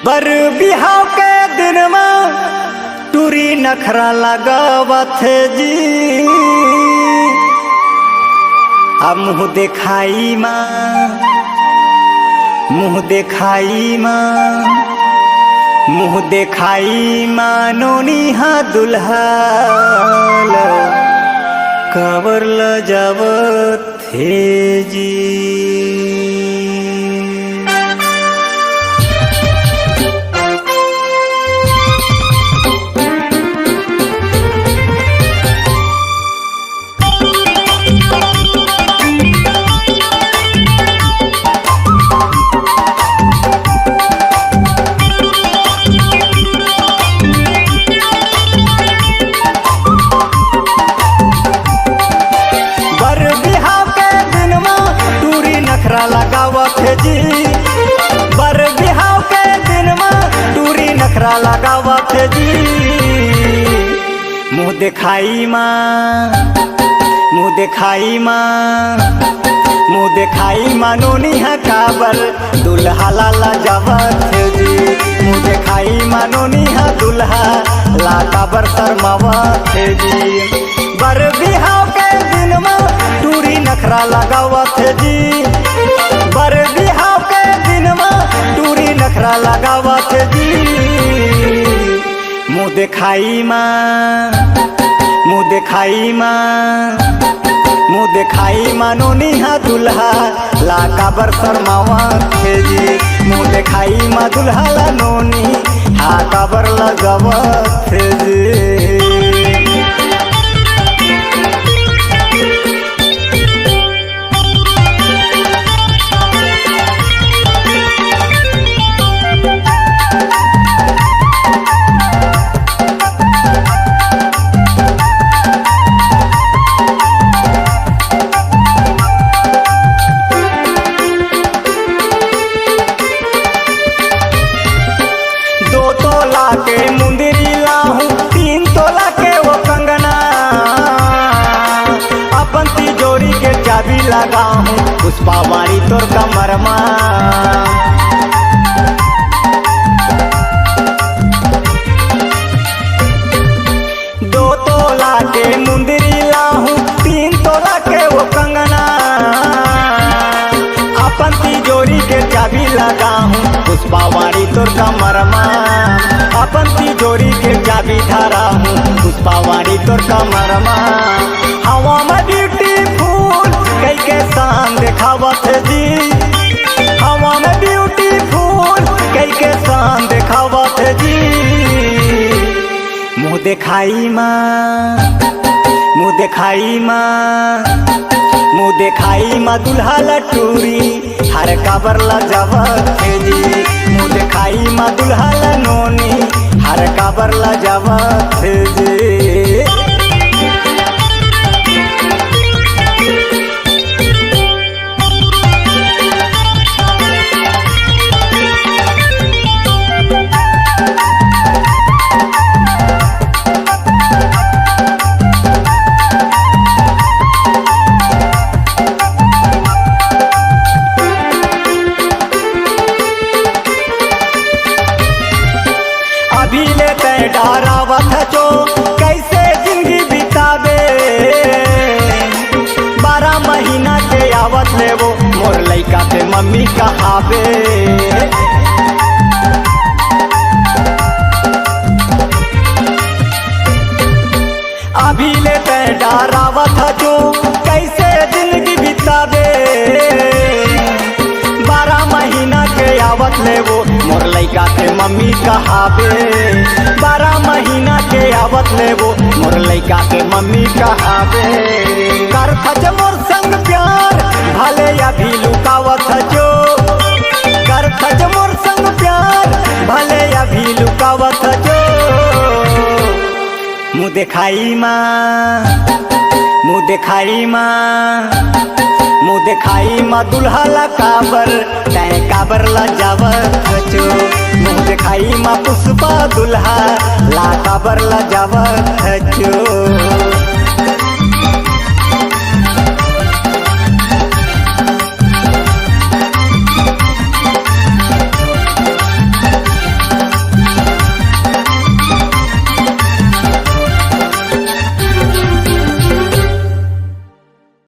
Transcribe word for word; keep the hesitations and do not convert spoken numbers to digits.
बर बिहाव के दिन म टूरी नखरा लगावत हे जी। अब मुँह देखाई मा, मुँह देखाई मा, मुँह देखाई मा नोनी हा दुल्हा ल काबर लजावत हे जी। बर बिहाव के दिन म टूरी नखरा लगावत हे जी। बर बिहाव के दिन म टूरी नखरा लगावत हे जी। मुँह देखाई मा, मुँह देखाई मा, मुँह देखाई मा नोनी हा काबर दुल्हा ला लजावत हे जी। मुँह देखाई मा नोनी हा दुल्हा ला काबर शर्मावत हे जी। बर बिहाव के दिन म टूरी नखरा लगावत हे जी। बर बिहाव के दिन म टूरी नखरा लगावत हे जी। मुँह देखाई मा, मुँह देखाई मा, मुँह देखाई मा नोनी हा दुल्हा ला काबर शर्मावत हे जी। मुँह देखाई मा दुल्हा ला नोनी हा काबर लजावत हे जी। दो तोला के मुंदरी लाहूं, तीन तोला के वो कंगना, अपन तिजोरी के चाबी लगाहूं, पुष्पा वाली तोर कमर मा। दो तोला के मुंदरी लाहूं, तीन तोला के वो कंगना, अपन तिजोरी के चाबी लगाहूं, पुष्पा वाली तोर कमर मा। अपन तिजोरी के चाबी धराहूं, पुष्पा वाली तोर कमर मा। हवा में ब्यूटीफुल कई के शान देखावत जी, हवा में ब्यूटीफुल कई के शान देखावत जी। मुंह देखाई मा, मुंह देखाई मा, मुंह देखाई मा दुल्हा ला टूरी, हर काबर लजावत हे जी। मुंह देखाई मा दुल्हा ला नोनी, हर काबर लजावत हे जी। अभी ले तैं डरावत हचो, कैसे जिंदगी बिताबे? बारह महीना के आवत ले वो मोर लइका के मम्मी कहाबे। अभी ले तैं डरावत हचो, कैसे जिंदगी बिताबे? बारह महीना के आवत ले वो मोर लइका के मम्मी कहाबे। बारह महीना के आवत ले वो मोर लइका के मम्मी कहाबे। करथच मोर संग प्यार, भले अभी लुकावत हचो। करथच मोर संग प्यार, भले अभी लुकावत हचो। मुंह देखाई मा, मुंह देखाई मा, मुंह देखाई मा दुल्हा ला काबर, तैं काबर लजावत हचो। मुंह देखाई मा पुष्पा दुल्हा ला काबर लजावत हचो।